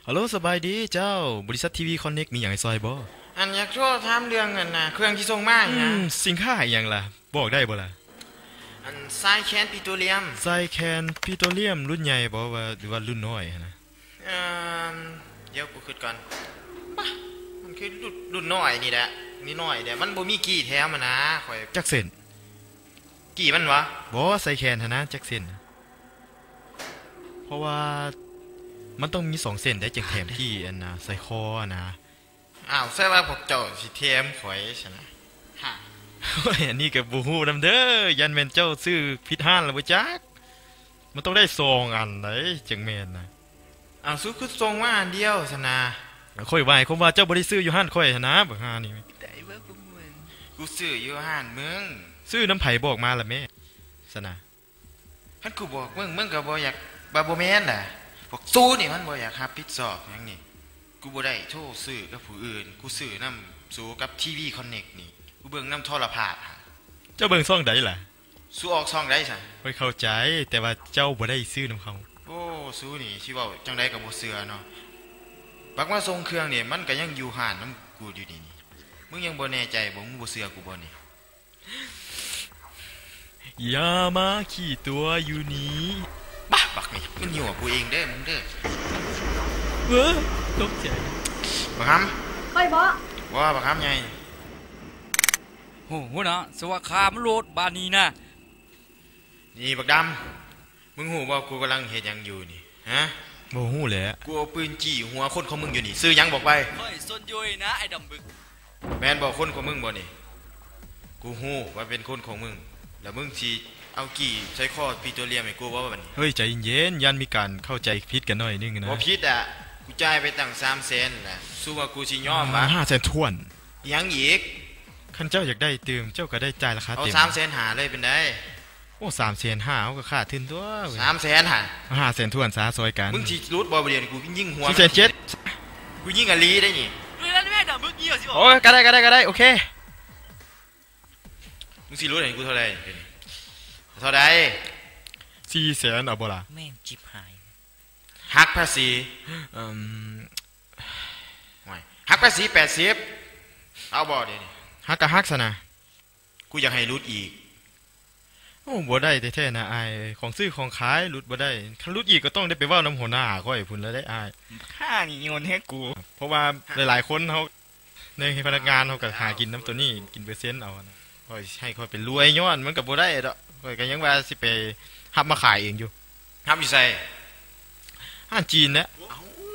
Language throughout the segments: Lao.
ຮັລໂຫຼ ສະບາຍດີເຈົ້າ, ບໍລິສັດ ທີວີ ຄອນເນັກ ມີຫຍັງໃຫ້ຊ່ອຍບໍ່? ອັນ ຢາກໂທຖາມເລື່ອງ ອັນນ່າ ເຄື່ອງທີ່ສົ່ງມາ ອື ຫັ້ນນະ. ສິນຄ້າອີ່ຫຍັງລະ? ບອກໄດ້ບໍ່ລະ? ອັນ ຊາຍແຄນປີໂຕລຽມ. ຊາຍແຄນປີໂຕລຽມ ລຸ້ນໃຫຍ່ບໍ່ ວ່າ ຫຼືວ່າລຸ້ນນ້ອຍຫັ້ນນະ? ເອີ ດຽວກູຄິດກ່ອນ. ປະ ມັນຄືລຸ້ນ ລຸ້ນນ້ອຍນີ້ແຫຼະ, ນ້ອຍໆເດ. ມັນບໍ່ມີກີ້ແຖມຫັ້ນນະ. ຂ້ອຍ ຈັກເສັ້ນ? ກີ້ມັນຫວາ? ບໍ່ ຊາຍແຄນຫັ້ນນະ ຈັກເສັ້ນ? ເພາະວ່າມັນຕ້ອງມີສອງເສັ້ນໄດ໋ ຈຶ່ງແຖມກີ້ອັນນ່າ ສາຍຄໍຫັ້ນນະ. ອ້າວ ໃສ່ວ່າພວກເຈົ້າຊິແຖມຂ້ອຍຊັ້ນນະ? ຮະ ໂອ້ຍ ອັນນີ້ກໍບໍ່ຮູ້ນຳເດີ, ຢ້ານແມ່ນເຈົ້າຊື້ຜິດຮ້ານລະບໍ່ຈັກ. ມັນຕ້ອງໄດ້ສອງອັນໄດ໋ ຈັ່ງແມ່ນນະ. ອ້າວ ສູຄືສົ່ງມາອັນດຽວຊັ້ນນະ? ຂ້ອຍໝາຍຄວາມວ່າເຈົ້າບໍ່ໄດ້ຊື້ຢູ່ຮ້ານຂ້ອຍຫັ້ນນະ ບັກຫ່ານີ້. ກູຊື້ຢູ່ຮ້ານມຶງ. ຊື້ນຳໃຜ ບອກມາລະແມ້ ຊັ້ນນະ? ຄັນກູບອກມຶງ ມຶງກໍບໍ່ຢາກວ່າບໍ່ແມ່ນລະ. ພວກສູນີ້ມັນບໍ່ຢາກຮັບຜິດຊອບຫຍັງນີ້. ກູບໍ່ໄດ້ໂທຊື້ກັບຜູ້ອື່ນ, ກູຊື້ນຳສູກັບ ທີວີ ຄອນເນັກ ນີ້. ກູເບິ່ງນຳໂທລະພາບ. ເຈົ້າເບິ່ງຊ່ອງໃດລະ? ສູອອກຊ່ອງໃດຊັ້ນ? ຂ້ອຍເຂົ້າໃຈ, ແຕ່ວ່າເຈົ້າບໍ່ໄດ້ຊື້ນຳເຂົາ. ໂອ້ ສູນີ້ຊິເວົ້າຈັ່ງໃດກໍບໍ່ເຊື່ອເນາະ. ບັກມາສົ່ງເຄື່ອງນີ້ ມັນກໍຍັງຢູ່ຮ້ານນຳກູຢູ່ນີ້. ມຶງຍັງບໍ່ແນ່ໃຈບໍ່? ມຶງບໍ່ເຊື່ອກູບໍ່ນີ້? ຢ່າມາຂີ້ຕົວຢູ່ນີ້. ບາ ບັກນີ້ ມັນຍົວະກູເອງເດີ ມຶງເດີ. ເອີ ຕົກໃຈ. ບັກຫຳ. ຂ້ອຍບໍ? ບໍ່ ບັກຫຳໃຫຍ່. ໂຫ ຫົວໜ້າ ສະວະຄາມໂລດບາດນີ້ນະ. ນີ້ບັກດຳ ມຶງຮູ້ບໍ່ ກູກຳລັງເຮັດຫຍັງຢູ່ນີ້ ຮະ? ບໍ່ຮູ້ແຫຼະ. ກູເອົາປືນຈີ້ຫົວຄົນຂອງມຶງຢູ່ນີ້. ຊື່ຫຍັງບອກໄປ? ຂ້ອຍຊົນໂຢຍນະ ໄອ້ດຳບຶກ. ແມ່ນບໍ່ ຄົນຂອງມຶງບໍ່ນີ້? ກູຮູ້ວ່າເປັນຄົນຂອງມຶງ. ແລ້ວມຶງຊິເອົາກີ້ໃສ່ຄໍປີໂຕລຽມໃຫ້ກູບໍ່ບັດນີ້? ເຮີ້ຍ ໃຈເຢັນໆ, ຢ້ານມີການເຂົ້າໃຈຜິດກັນໜ້ອຍໜຶ່ງນະ. ບໍ່ຜິດອະ, ກູຈ່າຍໄປຕັ້ງສາມແສນລະ. ສູວ່າກູຊິຍອມຫວາ? ຫ້າແສນຖ້ວນ. ຫຍັງອີກ? ຄັນເຈົ້າຢາກໄດ້ຕື່ມ ເຈົ້າກໍໄດ້ຈ່າຍລາຄາເຕັມ. ເອົາສາມແສນຫ້າເລີຍເປັນໃດ? ໂອ້ ສາມແສນຫ້າ ເຮົາກໍຂາດທຶນຕົວເວີຍ. ສາມແສນຫ້າ? ຫ້າແສນຖ້ວນຊະ ຊ່ອຍກັນ. ມຶງຊິຫຼຸດບໍ່ ດຽວນີ້ກູຍິງຫົວ. ສີ່ແສນເຈັດ. ກູຍິງອີ່ຫຼີໄດ໋ນີ້. ໂອ້ ກໍໄດ້ ກໍໄດ້ ກໍໄດ້ ໂອເຄ. ມຶງຊິຫຼຸດໃຫ້ກູເທົ່າໃດ? ເທົ່າໃດ? ສີ່ແສນ ເອົາບໍ່ລະ? ແມ່ງຈິບຫາຍ. ຫັກພາສີ. ເອີ ໂອ້ຍ ຫັກພາສີແປດສິບ. ເອົາບໍ່ດຽວນີ້? ຫັກກໍຫັກຊັ້ນນະ. ກູຢາກໃຫ້ຫຼຸດອີກ. ໂອ້ ບໍ່ໄດ້ແທ້ໆນະອ້າຍ, ຂອງຊື້ຂອງຂາຍຫຼຸດບໍ່ໄດ້. ຄັນຫຼຸດອີກກໍຕ້ອງໄດ້ໄປເວົ້ານຳຫົວໜ້າຂ້ອຍພຸ້ນລະເດ້ອ້າຍ. ຂ້ານີ້ໂຍນໃຫ້ກູ. ເພາະວ່າຫຼາຍໆຄົນເຮົາ ໃນພະນັກງານເຮົາກໍຫາກິນນຳໂຕນີ້ ກິນເປີເຊັນເອົານະ. ຂ້ອຍຊິໃຫ້ຂ້ອຍໄປລວຍຍ້ອນມັນກໍບໍ່ໄດ້ດອກ. ຂ້ອຍກໍຍັງວ່າຊິໄປຮັບມາຂາຍເອງຢູ່. ຮັບຢູ່ໃສ? ຮ້ານຈີນແຫຼະ.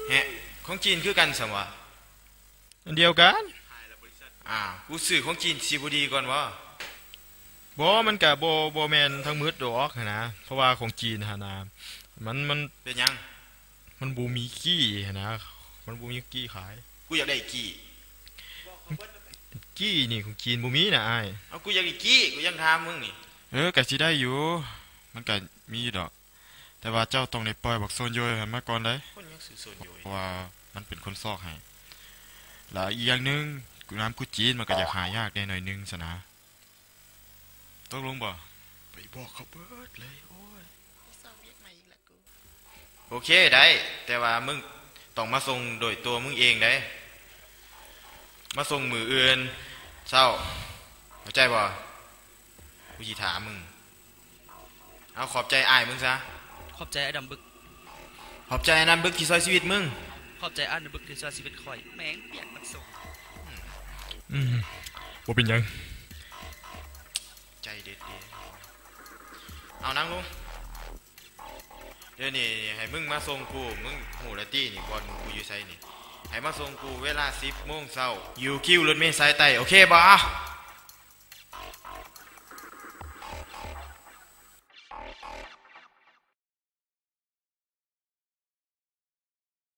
ແຮະ ຂອງຈີນຄືກັນຊັ້ນຫວາ? ອັນດຽວກັນ. ອ້າວ ກູຊື້ຂອງຈີນຊິບໍ່ດີກ່ອນຫວາ? ບໍ່ ມັນກະບໍ່ ບໍ່ແມ່ນທັງໝົດດອກຫັ້ນນະ. ເພາະວ່າຂອງຈີນຫັ້ນນະ ມັນ ມັນ ເປັນຫຍັງ? ມັນບໍ່ມີກີ້ຫັ້ນນະ, ມັນບໍ່ມີກີ້ຂາຍ. ກູຢາກໄດ້ກີ້. ກີ້ນີ້ຂອງຈີນບໍ່ມີນະອ້າຍ. ເອົາ ກູຢາກໄດ້ກີ້, ກູຍັງຖາມມຶງນີ້. ເອີ ກະຊິໄດ້ຢູ່, ມັນກະມີຢູ່ດອກ. ແຕ່ວ່າເຈົ້າຕ້ອງໄດ້ປ່ອຍບັກໂຊນໂຢຍຫັ້ນມາກ່ອນເດ້. ຄົນຫຍັງຊື່ໂຊນໂຢຍ? ເພາະວ່າມັນເປັນຄົນຊອກໃຫ້. ແລະ ອີກຢ່າງໜຶ່ງ ນ້ຳກູຈີນມັນກໍຢາກຫາຍາກແດ່ໜ້ອຍໜຶ່ງຊັ້ນນະ. ຕົກລົງບໍ່? ໄປບອກເຂົາເບີດເລີຍ. ໂອ້ຍ ໄປຊອກວຽກໃໝ່ອີກລະກູ. ໂອເຄ ໄດ້, ແຕ່ວ່າມຶງຕ້ອງມາສົ່ງໂດຍຕົວມຶງເອງເດ້. ມາສົ່ງມື້ອື່ນເຊົ້າ, ເຂົ້າໃຈບໍ່? ກູຊິຖາມມຶງ. ເອົາ ຂອບໃຈອ້າຍມຶງຊະ. ຂອບໃຈອ້າຍດຳບຶກ. ຂອບໃຈອ້າຍດຳບຶກທີ່ຊ່ວຍຊີວິດມຶງ. ຂອບໃຈອ້າຍດຳບຶກທີ່ຊ່ວຍຊີວິດຂ້ອຍ. ແມ່ງ ປຽກມັນສົກ. ອືມ ບໍ່ເປັນຫຍັງ. ໃຈເດັດເດ. ເອົາ ນັ່ງລົງ. ດຽວນີ້ໃຫ້ມຶງມາສົ່ງກູ, ມຶງຮູ້ແລ້ວຕິນີ້ ບ່ອນກູຢູ່ໃສນີ້. ໃຫ້ມາສົ່ງກູເວລາສິບໂມງເຊົ້າ ຢູ່ຄິວລົດເມສາຍໃຕ້ ໂອເຄບໍ່?